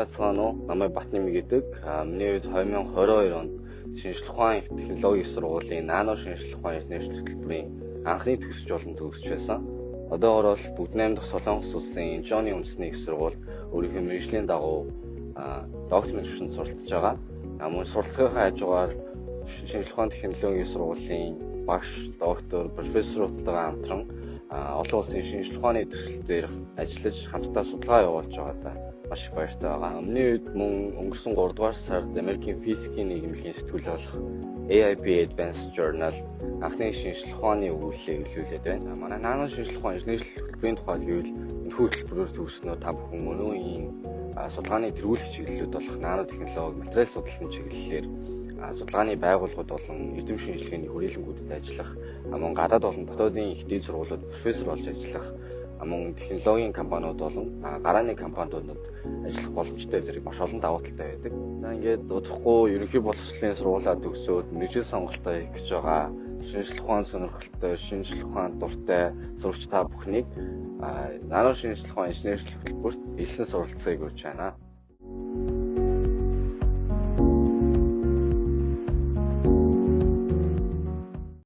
Сайн байцгаана уу? Намайг Батнами гэдэг. Миний хувьд 2022 онд шинжлэх ухааны технологийн сургуулийн нано шинжлэх ухааны инженерчлэх хөтөлбөрийн анхны төгсөж болон төгсөж байсан. Одоогор бол Бүгд наймдах Солонгос улсын Инчоны үндэсний их сургуульд өөрийнхөө мэргэжлийн дагуу докторийн түвшинд суралцж байгаа. Мөн суралцахынхаа хажуугаар шинжлэх ухааны технологийн сургуулийн багш, доктор, профессоруудтайгаа хамтран олон улсын шинжлэх ухааны төсөл дээр ажиллаж, хамтдаа судалгаа явуулж байгаадаа маш их баяртай байгаа. Өмнөний үед мөн өнгөрсөн 3 дугаар сард Америкийн физикийн нийгэмлэгийн сэтгүүл болох AIP Advanced Journal анхны шинжлэх ухааны өгүүлэлээ эвлүүлээд байна. Манай нано шинжлэх ухааны инженерлэх хөтөлбөрийн тухай гэвэл энэхүү хөтөлбөрөөр төгснөөр та бүхэн мөн үеийн судалгааны тэргүүлэх чиглэлүүд болох нано технологи, материал судлалын чиглэлээр судалгааны байгууллагууд болон эрдэм шинжилгээний хүрээлэнгүүдэд ажиллах, мөн гадаад болон дотоодын их дээд сургуулиуд профессор болж ажиллах, мөн технологийн компаниуд болон гарааны компаниудад ажиллах боломжтой зэрэг маш олон давуу талтай байдаг. За, ингээд удахгүй ерөнхий боловсролын сургуулиа төгсөөд мэргэжил сонголтоо хийх гэж байгаа шинжлэх ухаан сонирхолтой, шинжлэх ухаанд дуртай сурагч та бүхнийг нано шинжлэх ухаан инженерлэх хөтөлбөрт элсэн суралцахыг урьж байна.